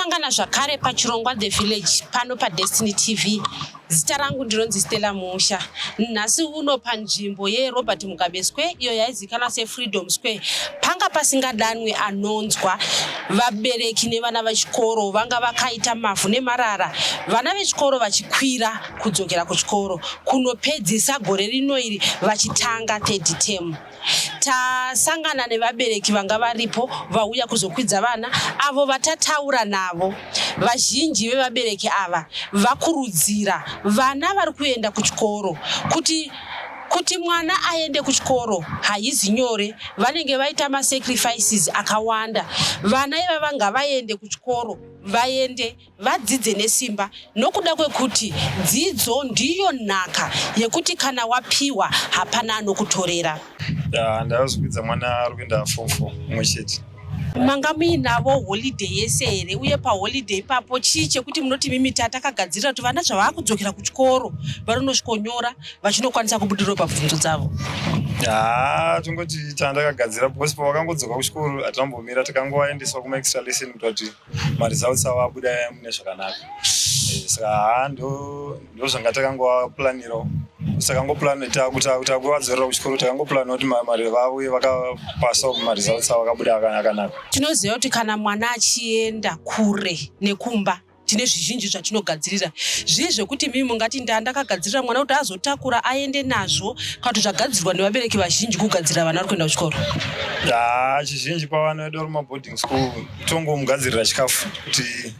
Tasangana zvakare pachirongwa The Village pano paDestiny TV. Zita rangu ndinonzi Stella Musha. Nhasi uno panzvimbo yeRobert Mugabe Square iyo yaizikanwa seFreedom Square panga pasingadanwi anonzwa. Vabereki nevana vechikoro vanga vakaita mavhu nemarara, vana vechikoro vachikwira kudzokera kuchikoro kunopedzisa gore rino iri vachitanga third term. Tasangana nevabereki vanga varipo vauya kuzokwidza vana avo vatataura navo. Vazhinji vevabereki ava vakurudzira vana vari kuenda kuchikoro kuti kuti mwana aende kuchikoro haizi nyore, vanenge vaita masacrifices akawanda. Vana ivava ngavaende kuchikoro, vaende vadzidze nesimba nokuda kwekuti dzidzo ndiyo nhaka yekuti kana wapiwa hapana anokutorera. Ndakazokwidza mwana ari kuenda form 4 mumwe chete. Manga muinavo holiday yese here uye paholiday ipapo chii chekuti munoti mimi takagadzirira kuti vana zvavakudzokera kuchikoro vanonosvikonyora vachinokwanisa kubudiriro pabvunzo dzavo? Haa, tongoti tandakagadzira because pavakangodzoka kuchikoro hatinambomira, takangovaendeswa kumaextra lesson kuti maresults avo abuda mune zvakanaka. Saka haa ndo zvanga takangovaplanirawo. Takangoplan takuvadzorera kuchikoro, takangoplana kuti mari vauye vakapasawo maresults avo akabuda akanaka. Tinoziva kuti kana mwana achienda kure nekumba tine zvizhinji zvatinogadzirira. Zvii zvekuti mimi mungati ndakagadzirira mwana kuti azotakura aende nazvo kana kuti zvagadzirwa nevabereki vazhinji kugadzirira vana vari kuenda kuchikoro? Haa, chizhinji pavana vedu vari mumaboarding school tongomugadzirira chikafu kuti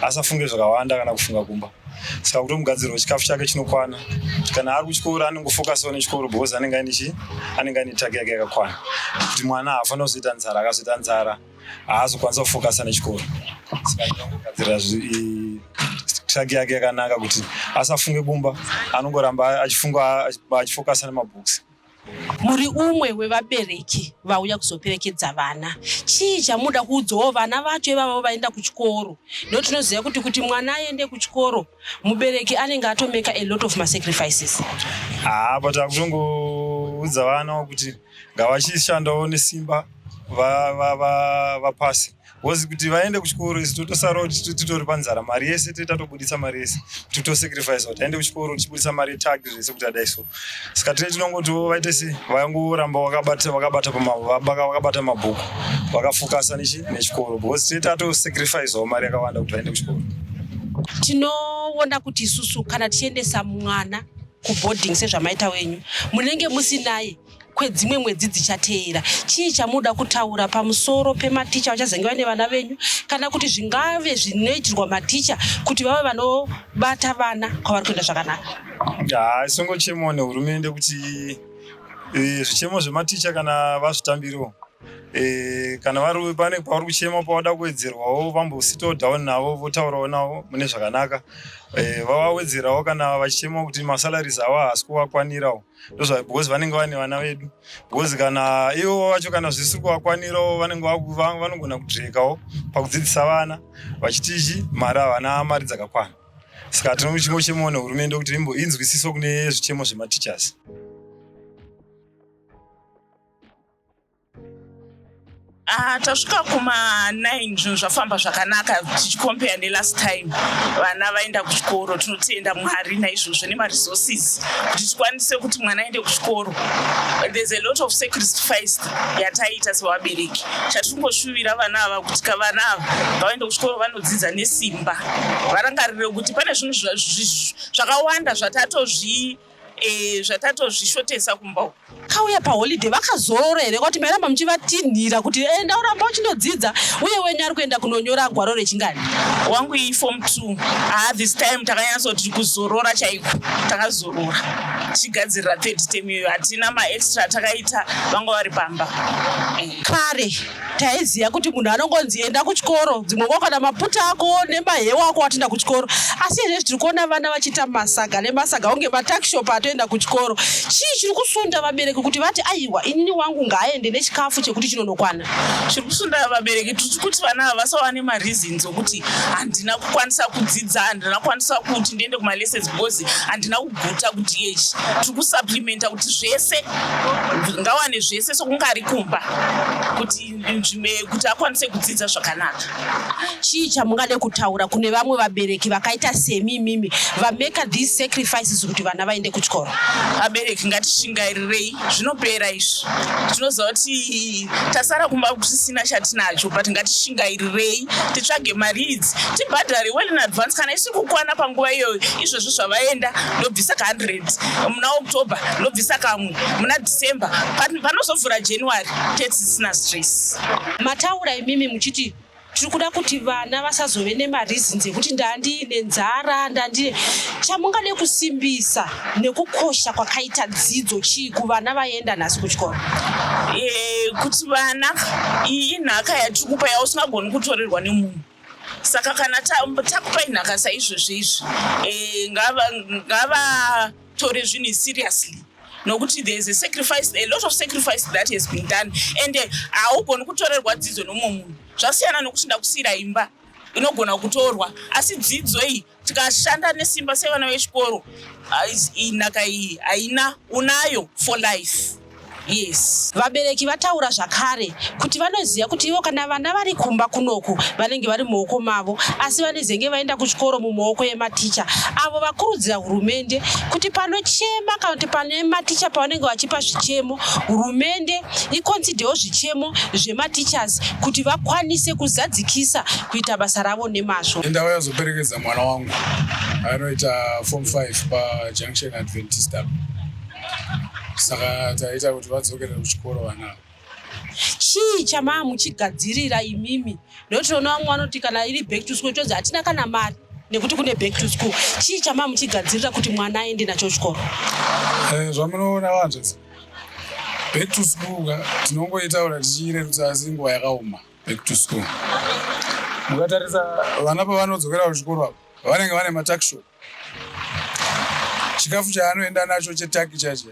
asafunge zvakawanda kana kufunga kumba. Saka kutomugadzirira chikafu chake chinokwana. Kana ari kuchikoro anongofokasawo nechikoro because anenge aine chii, anenge aine take yake yakakwana. Kuti mwana haafanira kuzoita nzara, akazoita nzara haazokwanisa kufokasa nechikoro. Saka tinongogadzirira take yake yakanaka kuti asafunge kumba, anongoramba achifunga achifokasa nemabooks. Muri umwe wevabereki vauya kuzoperekedza vana. Chii chamuda kuudzawo vana vacho ivavo vaenda kuchikoro? Nekuti tinoziva kuti kuti mwana aende kuchikoro mubereki anenge atomeka a lot of masacrifices. Haa, but akutongoudza vana kuti ngavachishandawo nesimba vapase because kuti vaende kuchikoro isu totosarawo titori panzara, mari yese tatobuditsa mari yese kuti tosacrifice kuti aende kuchikoro tichibuditsa mari yetag zvese kuti adai so. Saka tine tinongotiwo vaite sei, vangoramba vakabata vakabata vakabata mabhuku vakafokasa nechikoro because tine tatosacrificewo mari yakawanda kuti vaende kuchikoro. Tinoona kuti isusu kana tichiendesa mwana kuboarding sezvamaita wenyu munenge musinaye kwedzimwe mwedzi dzichateera. Chii chamuda kutaura pamusoro pematicha vachazenge vaine vana venyu kana kuti zvingave zvinoitirwa maticha kuti vave vanobata vana kwavari kuenda zvakanaka? Haa, isongochemawo nehurumende kuti zvichemo zvematicha kana vazvitambiriwo, kana vari pane pavari kuchema pavada kuwedzerwawo vambositawo down navo votaurawo navo mune zvakanaka, vavawedzerawo kana vachichema kuti masalaries avo haasi kuvakwanirawo. Ndozva because vanenge vane vana vedu, because kana ivo vacho kana zvisiri kuvakwanirawo vanenge vanogona kudhirekawo pakudzidzisa vana vachiti ichi mari havana mari dzakakwana. Saka tinochimochemawo nehurumende kuti inzwisiso kune zvichemo zvematichers. Tasvika kuma 9, zvinhu zvafamba zvakanaka tichicompare nelast time. Vana vaenda kuchikoro, tinotenda Mwari naizvozvo nemaresources kuti tikwanise kuti mwana aende kuchikoro. There's a lot of sacrifice yataita sevabereki. Chatingoshuvira vana ava kuti kavana ava ngavaende kuchikoro vanodzidza nesimba, varangarire kuti pane zvinhu zvakawanda zvatatozvishotesa kumba uku. Kauya paholiday vakazorora here kuti mairamba muchivatinhira kuti enda uramba uchinodzidza, uye wenyu ari kuenda kunonyora gwaro rechingani? Wangu iform 2. Ah, this time takanyatsoti kuzorora chaiko, takazorora tichigadzirira third term iyoyo. Hatina maextra takaita, vanga vari pamba. Kare taiziva kuti munhu anongonzi enda kuchikoro, dzimwe nguva kana maputa ako nemahewa ako watoenda kuchikoro, asi izvezvi tiri kuona vana vachiita masaga nemasaga kunge matakishop atoenda kuchikoro. Chii chiri kusunda vabereki kuti vati aiwa, inini wangu ngaaende nechikafu chekuti chinonokwana? Chiri kusunda vabereki tiri kuti vana ava vasawane mareasons okuti handina kukwanisa kudzidza, handina kukwanisa kuti ndiende kumalessons because handina kuguta kudh. Tiri kusupplementa kuti zvese ngawane zvese sokunge ari kumba kuti Kuti akwanise kudzidza zvakanaka. Chii chamungade kutaura kune vamwe vabereki vakaita semi imimi vamake these sacrifices kuti vana vaende kuchikoro? Vabereki, ngatishingairirei, zvinopera izvi. Tinoziva kuti tasara kumba kusisina chatinacho, but ngatishingairirei, titsvage mari idzi, tibhadhare well in advance. Kana isiri kukwana panguva iyoyo, izvozvo zvavaenda, ndobvisa ka100 muna October, ndobvisa kamwe muna December. Panozovhura January tetisisina stress. Mataura imimi muchiti tiri kuda kuti vana vasazove nemareasons ekuti ndandiine nzara, ndandine. Chamungade kusimbisa nekukosha kwakaita dzidzo chii kuvana vaenda nhasi kuchikoro? Kuti vana, iyi inhaka yatiri kupa yausingagoni kutorerwa nemunhu. Saka kana takupai nhaka saizvozvo izvi, ngavatore zvinhu seriously, nokuti there is a sacrifice, a lot of sacrifice that has been done, and haugoni kutorerwa dzidzo nomumwe munhu. Zvasiyana nokuti ndakusiyira imba, inogona kutorwa, asi dzidzo iyi, tikashanda nesimba sevana vechikoro, nhaka iyi haina, unayo for life, yes. Vabereki vataura zvakare kuti vanoziva kuti ivo kana vana vari kumba kunoku vanenge vari mumaoko mavo, asi vanezenge vaenda kuchikoro mumaoko ematicha avo. Vakurudzira hurumende kuti panochema kana kuti pane maticha pavanenge vachipa zvichemo, hurumende iconsiderewo zvichemo zvematichers kuti vakwanise kuzadzikisa kuita basa ravo nemazvo. Ndauya kuzoperekedza mwana wangu anoita form 5 paJunction Adventist apa, saka taita kuti vadzokere kuchikoro vana ava. Chii chamaa muchigadzirira imimi? Nekuti tinoona vamwe vanoti kana iri back to school tonzi hatina kana mari nekuti kune back to school. Chii chamaa muchigadzirira kuti mwana aende nacho chikoro? Zvamunoona vanzvadzi, back to school ka tinongoitaura tichiirerutsa, asi nguva yakaoma. Back to school, mukatarisa vana pavanodzokera kuchikoro apa, vanenge vane matuckshop. Chikafu chaanoenda nacho chetuck chacho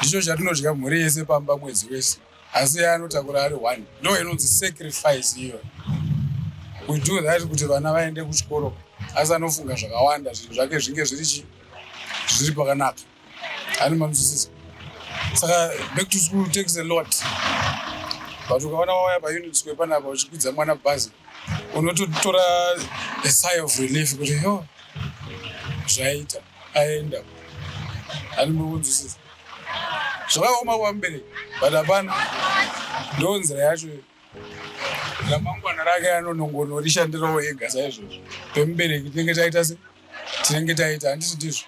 ndicho chatinodya mhuri yese pamba mwedzi wese, asi iye anotakura ari one. Ndo inonzi sacrifice iyo. We do that kuti vana vaende kuchikoro, asi anofunga zvakawanda, zvinhu zvake zvinge zviri chi zviri pakanaka, ani manzwisisa. Saka back to school takes a lot, but ukaona wauya paUnit Square panapa uchikwidza mwana bhazi, unototora a sigh of relief kuti yo, zvaita, aenda, ani mukunzwisisa. Zvakaoma kuva mubereki, but hapana, ndo nzira yacho. Ramangwana rake anonongonorishandirawo ega. Saizvozvo pemubereki tinenge taita se tinenge taita, handiti ndizvo?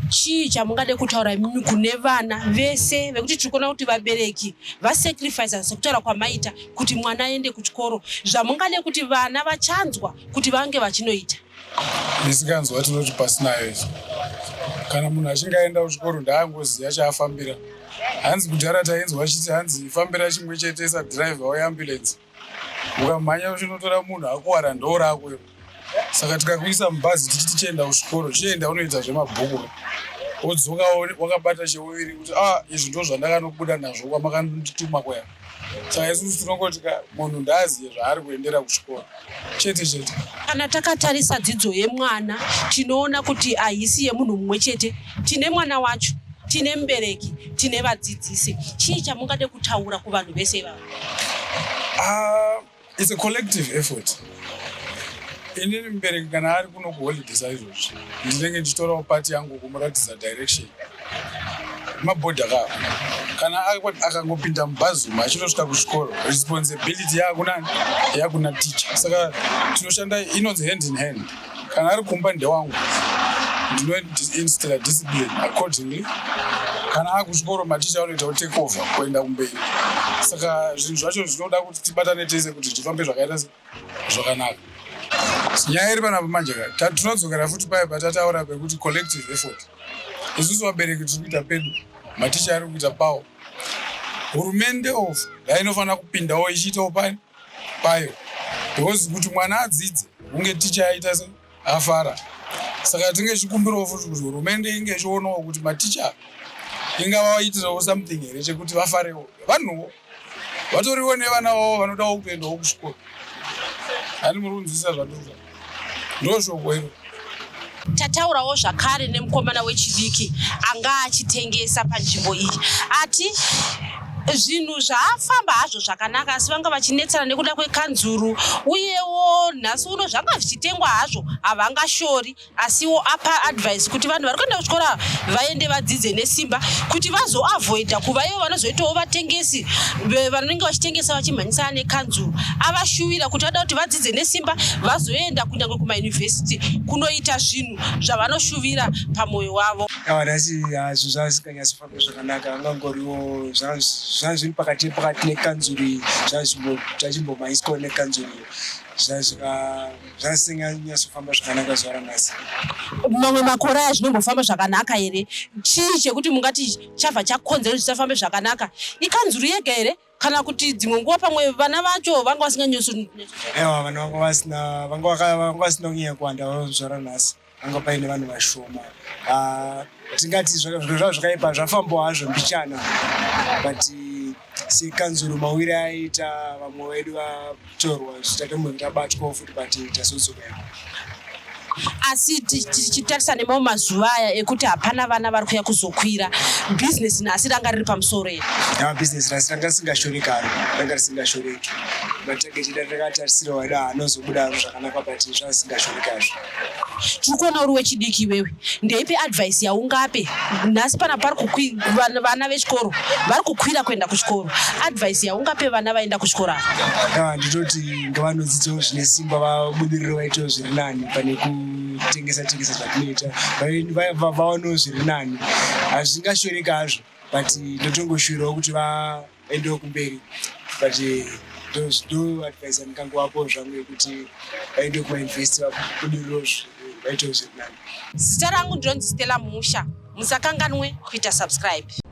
Chii chamungade kutaura imimi kune vana vese vekuti tiri kuona kuti vabereki vasacrifica sekutaura kwamaita kuti mwana aende kuchikoro, zvamungade kuti vana vachanzwa kuti vange vachinoita? Misikanzwa tinoti pasinayo izvo. Kana munhu achinge aenda kuchikoro, ndaangoziva chaafambira. Hanzi kudhara tainzwa achiti hanzi fambira chimwe chete sadhiraivha weambulance, ukamhanya uchinotora munhu akuwara, ndo rako iro. Saka tikakuisa mubhazi tichiti chienda kuchikoro, chienda unoita zvemabhuku, wodzoka wakabata cheuviri kuti a ah, izvi ndo zvandakanobuda nazvo kwamakandituma kuya. Saka isusu tinongoti munhu ndaaziye zvaari kuendera kuchikoro chete chete. Kana takatarisa dzidzo yemwana, tinoona kuti haisi yemunhu mumwe chete. Tine mwana wacho, tine mubereki, tine vadzidzisi. Chii chamungade kutaura kuvanhu vese ivavo? It's a collective effort. Inini mubereki, kana ari kuno kuholiday saizvozvi, ndinenge ndichitorawo part yangu kumuratidza direction. Mabhodha kaa, kana akangopinda mubhazi umu achitosvika kuchikoro, responsibility yakunani? Yakuna teacher. Saka tinoshanda inonzi hand in hand. Kana ari kumba ndewangu, ndinoinstilla discipline accordingly. Kana akuchikoro, maticha anoita take over kuenda kumberi. Saka zvinhu zvacho zvinoda kuti tibatane tese kuti tifambe zvakaita zvakanaka. Nyaya iri panapa manje ka, tinodzokera futi paya patataura pekuti collective effort. Isusu vabereki tiri kuita pedu, maticha ari kuita pawo, hurumende of inofanira kupindawo ichiitawo payo, because kuti mwana adzidze hunge ticha aita se afara. Saka tinge tichikumbirawo futi kuti hurumende inge ichionawo kuti maticha ingavaitirawo something here chekuti vafarewo. Vanhuwo vatoriwo nevana vavo vanodawo kuendawo kuchikoro, hani muri kunzwisisa zvandiri? Ndo shoko iro. Tataurawo zvakare nemukomana wechidiki anga achitengesa panzvimbo iyi. Ati Zvinhu zvafamba hazvo zvakanaka, asi vanga vachinetsana nekuda kwekanzuru, uyewo nhasi uno zvanga zvichitengwa hazvo, havangashori. Asiwo apa advice kuti vanhu vari kuenda kuchikoro vaende vadzidze nesimba kuti vazoavoida kuva ivo vanozoitawo vatengesi vanenge vachitengesa vachimhanyisana nekanzuru. Avashuvira kuti vada kuti vadzidze nesimba vazoenda kunyange kumayunivhesiti kunoita zvinhu zvavanoshuvira pamwoyo wavo. Nhasi zvinhu zvasinganyatsofamba zvakanaka, angangoriwo zvanga zviri pakati pakati nekanzuru, zvachimbomhanyiswawo nekanzuru, zvasinganyatso zvakanaka zuva ranhasi. Mamwe makore aya zvinombofamba zvakanaka here? Chii chekuti mungati chabva chakonzera kuti zvisafambe zvakanaka? Ikanzuru yega here, kana kuti dzimwe nguva pamwe vana vacho vanga vasinganyatso? Aiwa, vanhu vanga vasina kunyanya kuwanda zuva ranhasi, vanga paine vanhu vashoma. Ah, tingati zviro zvavo zvakaipa, zvafambawo hazvo mbichana, but sekanzuru mawiri aita vamwe vedu vatorwa, tatombo tabatwawo futi, but tazodzokera. Asi tichitarisa nemamwe mazuva aya ekuti hapana vana vari kuuya kuzokwira, bhizinesi nhasi ranga riri pamusoro here? Bhizinesi rasi ranga risingashoreki haro, ranga risingashoreki. Matarget edu takatarisirawo edu anozobuda zvakanaka, but zvazvisingashoreki hazvo. Tiri kuona uri wechidiki iwewe, ndeipi advice yaungape nhasi pana pari vana vechikoro vari kukwira kuenda kuchikoro? Advice yaungape vana vaenda kuchikoro ava? Ah, ndinoti ngavanodzidzawo zvine simba, vabudiriro, vaitewo zviri nani pane kutengesa tengesa zvatinoita. Vaonewo zviri nani. Hazvingashoreki hazvo, but ndotongoshuvirawo kuti vaendewo kumberi, but ndo advice yandingangovapowo zvangu yekuti vaende kumayunivhesiti, vabudiriro, vaitewo zviri nani. Zita rangu ndinonzi Stella Musha. Musakanganwe kuita subscribe.